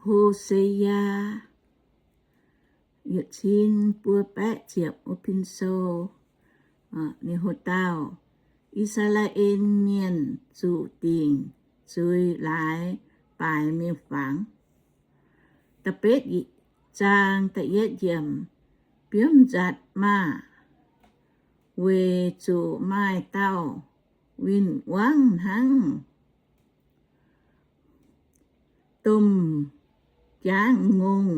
Ho^se^yaa, yietc cin buo baeqv ziepc wuov pin sou. Ninh hlo dauh I^saa^laa^en Mienh zuqc dingc zuiz laaix baaix miuc-fangx. Da'betv zaang da'yietv yiemc. Biomv nzatc maah! Weic zuqc maaih dauh win-wangv hnangv domh jaangv ngongh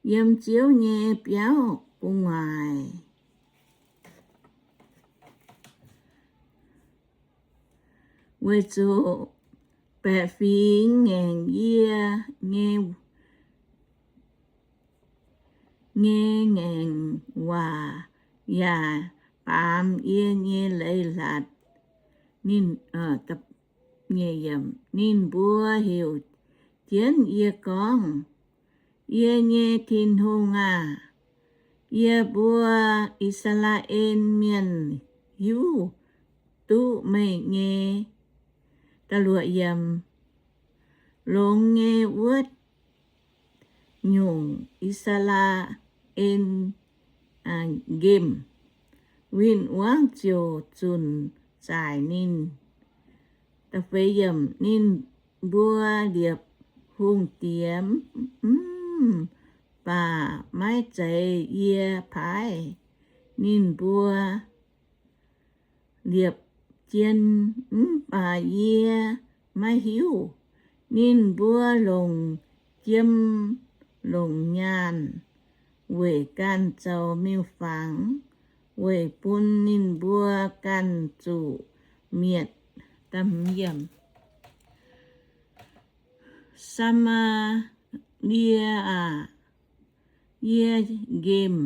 yiem Ziouv nyei biauv gu'nguaaic. Weic zuqc baeqc fingx ngaengc yie nyei, nyei ngaengc waac yaac baamz yie nyei leiz-hlatc. Ninh, ninh mbuo heuc jienv yie gorngv, Yie nyei Tin-Hungh aah! Yie mbuo I^saa^laa^en Mienh hiuv duqv meih nyei. Longx nyei wuov nyungc, I^saa^laa^en nqemh win-wangv ziouc zunc zaaic ninh. Ninh mbuo liepc hungh diex mv baac maiv zeiz yie paaiv ninh mbuo, liepc jien mv baac yie maiv hiuv. Ninh mbuo longc jiem longc nyaanh weic ganh zoux miuc-fangx, weic bun ninh mbuo ganh zuqc mietc. Saa^maa^lie aah! Yie nqemh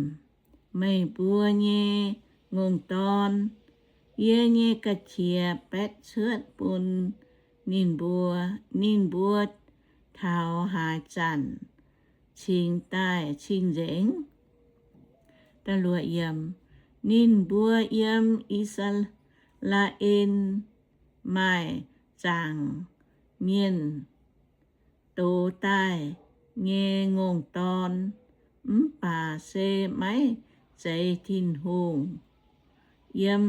meih mbuo nyei ngongh dorn. Yie nyei ga'qiex baetv cuotv bun ninh mbuo. Ninh mbuo taux haaix zanc cingx daaih cing-nzengc. Ninh mbuo yiem I^saa^laa^en maaih zaangc mienh dox daaih nyei ngongh dorn, mv baac se maiv zeiz Tin-Hungh. Yiem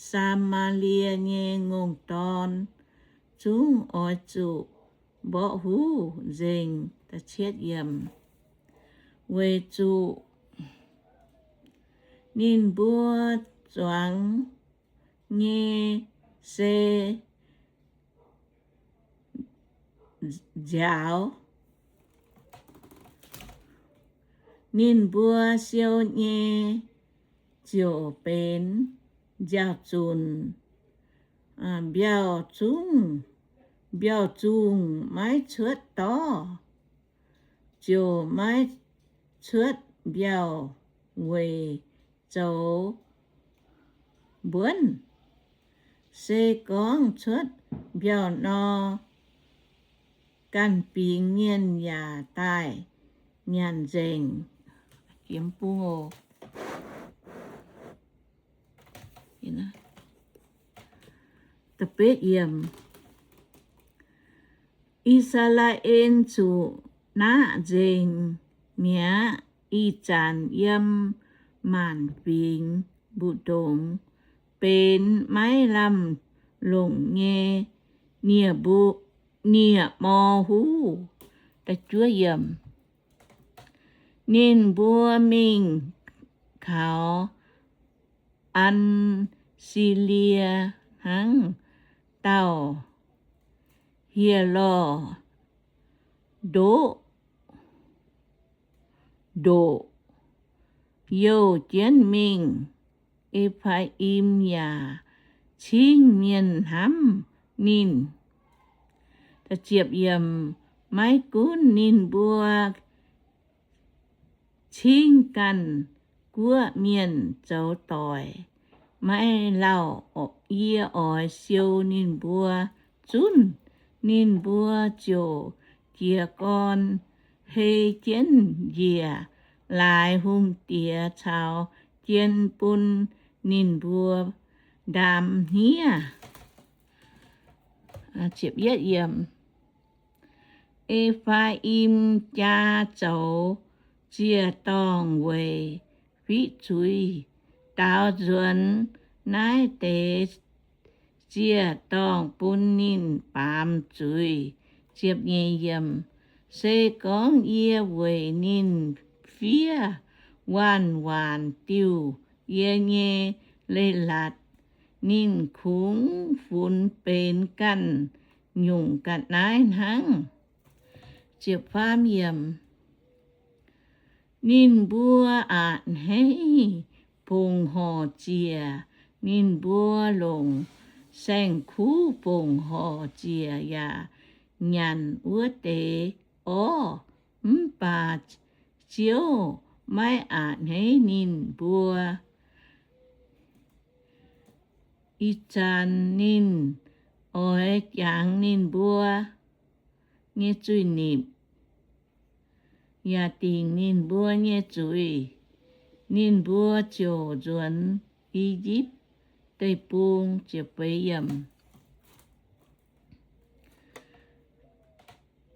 Saa^maa^lie nyei ngongh dorn zungv oix zuqc mborqv huv nzengc. Weic zuqc ninh mbuo zuangx nyei se nziaaux, ninh mbuo siou nyei ziouc benx nziaaux-zunc. Mbiauh zungv, mbiauh zungh maiv cuotv dorv, ziouc maiv cuotv mbiauh weic zoux mbuonv. Se gorngv cuotv mbiauh nor, ganh fingx mienh yaac daaih nyanc nzengc. I^saa^laa^en zuqc naqv nzengc mi'aqv. Ih zanc yiem maanc fingx mbu'ndongx benx maiv lamh longc nyei nie-mor huv. Ninh mbuo mingh kaux Atc^si^lie hnangv dauh hieh lorh ndoqv ndoqc, youh jienv mingh. E^faa^im yaac cingv mienh hnamv ninh. Maiv gunv ninh mbuo cingv ganh guoqv mienh zoux doic, maiv lauh, yie oix siou ninh mbuo zunv. Ninh mbuo ziouc jiez gorn hei jienv njiec laaix hungh diex caux jien bun ninh mbuo ndaam hniev. E^faa^im jaa zoux ziec-dorngh weic fiqv zuiz. Daaux nzuonx naaiv deix ziec-dorngh bun ninh baamz zuiz. Se gorngv yie weic ninh fiev waanc-waanc diuh yie nyei leiz-latc, ninh kungx funx benx ganh nyungc ga'naaiv hnangv. Ninh mbuo a'hneiv fongc horc ziec, ninh mbuo longc saeng-kuv fongc horc ziec yaac nyanc wuov deix orv. Mv baac Ziouv maiv a'hneiv ninh mbuo. Ih zanc ninh oix jangx ninh mbuo nyei zuiz-nipc yaac dingc ninh mbuo nyei zuiz. Ninh mbuo ziouc nzuonx I^yipv Deic-Bung.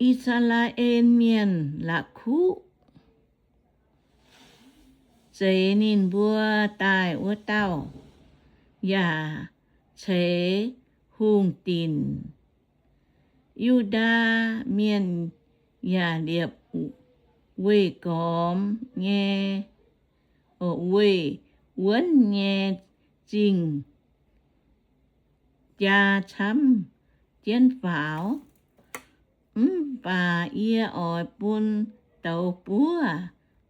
I^saa^laa^en Mienh la'kuqv zeix ninh mbuo daaih wuov dauh yaac ceix hungh dinc. Yu^ndaa Mienh yaac liepc weih gormx nyei, weih wuonv nyei zingh jaa camv jienv faaux. Mv baac yie oix bun douz buov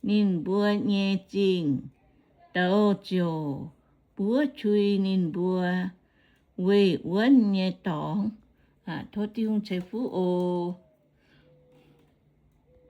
ninh mbuo nyei zingh. Douz ziouc buov qui ninh mbuo weih wuonv nyei dorngx. Tov Tin-Hungh ceix fuqv oc.